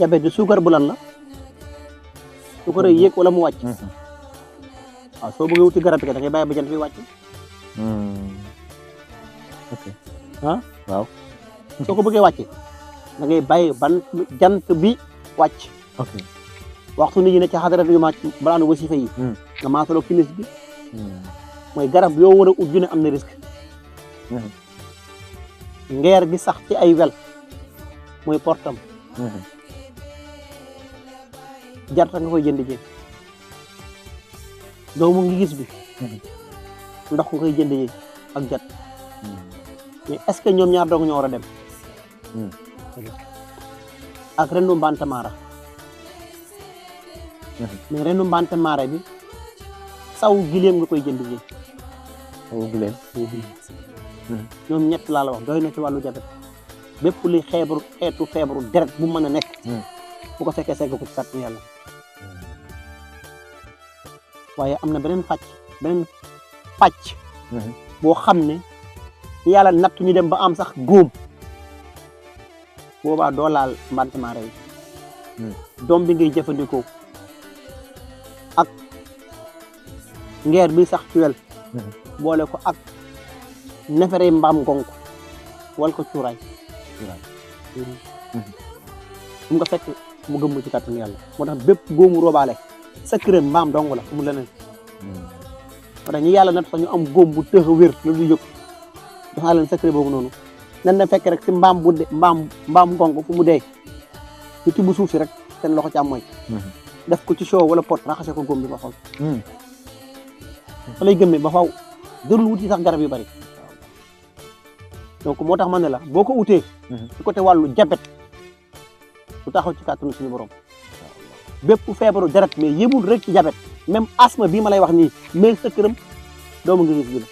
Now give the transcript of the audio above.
diabète di suukar bu lan la suukar yi yéeg wala mu wàcc waaw soo bëggee wuti garab bi da ngay bàyyi ba jant bi wàcc ok ah waaw soo ko bëggee wàcce da ngay bàyyi ban jant bi wàcc ok waxtu nit ñi ne ci xadarat yu ma balaanu wasifa yi nga maasaloo kilis bi mooy garab yoo war a ut ju ne am na risque ngeer gi sax ci ay wel mooy portam jarta nga koy jënd ji doomu ngi gis bi ndox nga koy jënd ji ak jat mais est-ce que ñoom ñaar doog ñoo war a dem ak rendu mbante maara mais rendu mbante maara bi saw gileem nga koy jënd ji gileem ñoom ñett laa la wax doy na ci wàllu jabet bépp li xeetu feebaru deret bu mën a nekk bu ko fekkee segg ko ci kàttan yàlla waaye am na beneen pàcc boo xam ne yàlla natt ñu dem ba am sax góom boobaa doo laal mbante maara yi doom bi ngay jëfandikoo ak ngeer bi sax ci wel boole ko ak nefere mbaam ngonk wal ko cuuraay mu nga fekk mu gëmm ci kàttan yàlla moo tax bépp góomu roobaale sa kërëm mbaam dong la mu leneen moo tax ñu yàlla nat sax ñu am góom bu tëx a wér la du jóg jox naa leen secret boobu noonu nan na fekk rek si mbaam bu mbaam ngonk fu mu dee ñu tibb suuf si rek seen loxo càmmooñ def ko ci soow wala pot raxase ko góom bi ba xool fa lay gëmmee ba faw dërul wuti sax garab yu bari donc moo tax ma ne la boo ko utee ci côté wàllu jabet du taxaw ci kàttanu suñu borom bépp feebaru deret mais yëmul rek ci jabet même asthme bii ma lay wax nii mais sa këram doomu ngi gis bi la